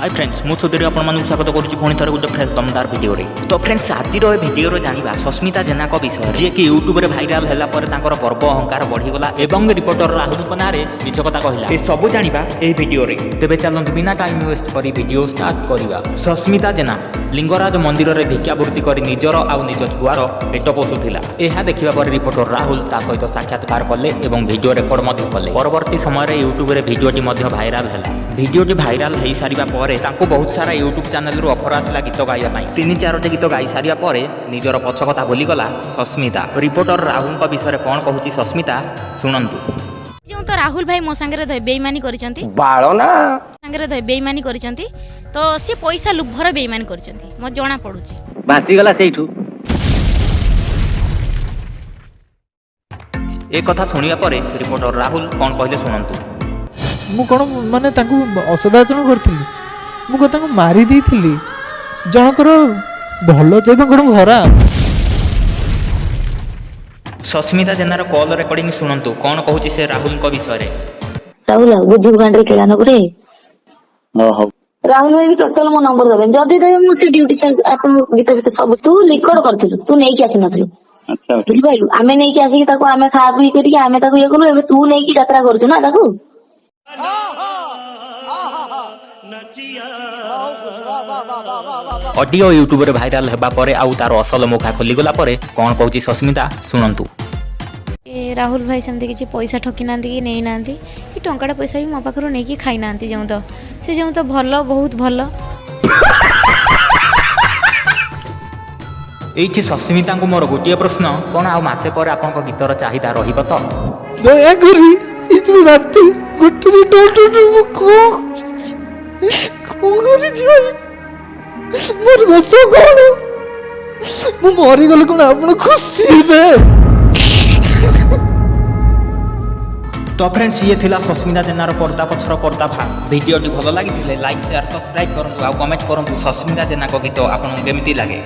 High friends, ମୁଁ ସୁଧୀର ଆପଣମାନଙ୍କୁ ସ୍ୱାଗତ କରୁଛି ପୁଣି ଥରେ ଗୋଟେ ଫ୍ରେଶ୍ ଦମଦାର ଭିଡ଼ିଓରେ। ତ ଫ୍ରେଣ୍ଡସ୍, ଆଜିର ଏ ଭିଡ଼ିଓରେ ଜାଣିବା ସସ୍ମିତା ଜେନାଙ୍କ ବିଷୟରେ, ଯିଏକି ୟୁଟ୍ୟୁବରେ ଭାଇରାଲ ହେଲା ପରେ ତାଙ୍କର ଗର୍ବ ଅହଙ୍କାର ବଢ଼ିଗଲା ଏବଂ ରିପୋର୍ଟର ରାହୁଲଙ୍କ ନାଁରେ ମିଛ କଥା କହିଲା। ଏ ସବୁ ଜାଣିବା ଏହି ଭିଡ଼ିଓରେ। ତେବେ ଚାଲନ୍ତୁ, ବିନା ଟାଇମ୍ ୱେଷ୍ଟ କରି ଭିଡ଼ିଓ ଷ୍ଟାର୍ଟ କରିବା। ସସ୍ମିତା ଜେନା ଲିଙ୍ଗରାଜ ମନ୍ଦିରରେ ଭିକ୍ଷାବୃତ୍ତି କରି ନିଜର ଆଉ ନିଜ ଛୁଆର ପେଟ ପୋଷୁଥିଲା। ଏହା ଦେଖିବା ପରେ ରିପୋର୍ଟର ରାହୁଲ ତା ସହିତ ସାକ୍ଷାତକାର କଲେ ଏବଂ ଭିଡ଼ିଓ ରେକର୍ଡ ମଧ୍ୟ କଲେ। ପରବର୍ତ୍ତୀ ସମୟରେ ୟୁଟ୍ୟୁବରେ ଭିଡ଼ିଓଟି ମଧ୍ୟ ଭାଇରାଲ ହେଲା। ଭିଡ଼ିଓଟି ଭାଇରାଲ ହେଇସାରିବା ପରେ ତାଙ୍କୁ ବହୁତ ସାରା ୟୁଟ୍ୟୁବ ଚ୍ୟାନେଲରୁ ଅଫର ଆସିଲା ଗୀତ ଗାଇବା ପାଇଁ। ତିନି ଚାରୋଟି ଗୀତ ଗାଇ ସାରିବା ପରେ ନିଜର ପଛ କଥା ଭୁଲିଗଲା ସସ୍ମିତା। ରିପୋର୍ଟର ରାହୁଲଙ୍କ ବିଷୟରେ କ'ଣ କହୁଛି ସସ୍ମିତା, ଶୁଣନ୍ତୁ। ଯେଉଁ ତ ରାହୁଲ ଭାଇ ମୋ ସାଙ୍ଗରେ ବେଇମାନି କରିଛନ୍ତି। ବାଳ ନା। ସାଙ୍ଗରେ ବେଇମାନି କରିଛନ୍ତି ତ ସେ ପଇସା ଲୋଭର ବେଇମାନି କରିଛନ୍ତି, ମୋତେ ଜଣା ପଡୁଛି। ଭାସିଗଲା ସେଇଠୁ। ଏ କଥା ଶୁଣିବା ପରେ ରିପୋର୍ଟର ରାହୁଲ କ'ଣ କହିଲେ, ଶୁଣନ୍ତୁ। ମୁଁ କ'ଣ ମାନେ ତାଙ୍କୁ ଅସଦାଚରଣ କରିଥିଲି? ମୁଁ କ'ଣ ତାଙ୍କୁ ମାରି ଦେଇଥିଲି? ଜଣଙ୍କର ଭଲ ଚାହିଁବା କ'ଣ ଖରାପ? ସସ୍ମିତା ଜେନାର କଲ୍ ରେକର୍ଡିଂ ଶୁଣନ୍ତୁ, କ'ଣ କହୁଛି ସେ ରାହୁଲଙ୍କ ବିଷୟରେ। ରାହୁଲ, ବୁଝିବୁ ଗାଣ୍ଡିରେ ଖେଳା ନବୁ ରେ। ହଉ। ରାହୁଲ ଭାଇ ବି ଟୋଟାଲ ମୋ ନମ୍ବର ଦେବେନି। ଯଦି ଦେବେ, ମୁଁ ସେ ଡ୍ୟୁଟି ଆପଣଙ୍କ ଗୀତ ଫିତ ସବୁ ତୁ ରେକର୍ଡ କରିଥିଲୁ, ତୁ ନେଇକି ଆସିନଥିଲୁ। ଆଚ୍ଛା। ବୁଝିପାରିଲୁ? ଆମେ ନେଇକି ଆସିକି ତାକୁ ଆମେ ଖା ପିଇ କରିକି ଆମେ ତାକୁ ଇଏ କଲୁ। ଏବେ ତୁ ନେଇକି ଯାତ୍ରା କରୁଛୁ ନା ତାକୁ। ଅଡିଓ ୟୁଟ୍ୟୁବରେ ଭାଇରାଲ ହେବା ପରେ ଆଉ ତାର ଅସଲ ମୁଖା ଖୋଲିଗଲା ପରେ କ'ଣ କହୁଛି ସସ୍ମିତା, ଶୁଣନ୍ତୁ। ଏ ରାହୁଲ ଭାଇ ସେମିତି କିଛି ପଇସା ଠକି ନାହାନ୍ତି କି ନେଇନାହାନ୍ତି କି ଟଙ୍କାଟା ପଇସା ବି ମୋ ପାଖରୁ ନେଇକି ଖାଇନାହାନ୍ତି। ଯେଉଁ ତ ସେ ଯେଉଁ ତ ଭଲ, ବହୁତ ଭଲ। ଏଇଠି ସସ୍ମିତାଙ୍କୁ ମୋର ଗୋଟିଏ ପ୍ରଶ୍ନ, କ'ଣ ଆଉ ମାସେ ପରେ ଆପଣଙ୍କ ଗୀତର ଚାହିଦା ରହିବ ତ? ଦୟାକରି ଏଇ ଯୋଉ ରାତି ଗୋଟେ 2ଟା, ମୁଁ କ'ଣ କରିଛି, କ'ଣ କରିଛି ଭାଇ? ମୋର ଦୋଷ କ'ଣ? ମୁଁ ମରିଗଲେ କ'ଣ ଆପଣ ଖୁସି ହେବେ? ତ ଫ୍ରେଣ୍ଡସ୍, ଇଏ ଥିଲା ସସ୍ମିତା ଜେନାର ପର୍ଦ୍ଦା ପଛର ପର୍ଦ୍ଦାଫାଶ। ଭିଡ଼ିଓଟି ଭଲ ଲାଗିଥିଲେ ଲାଇକ୍, ସେୟାର, ସବସ୍କ୍ରାଇବ୍ କରନ୍ତୁ ଆଉ କମେଣ୍ଟ କରନ୍ତୁ ସସ୍ମିତା ଜେନାଙ୍କ ଗୀତ ଆପଣଙ୍କୁ କେମିତି ଲାଗେ।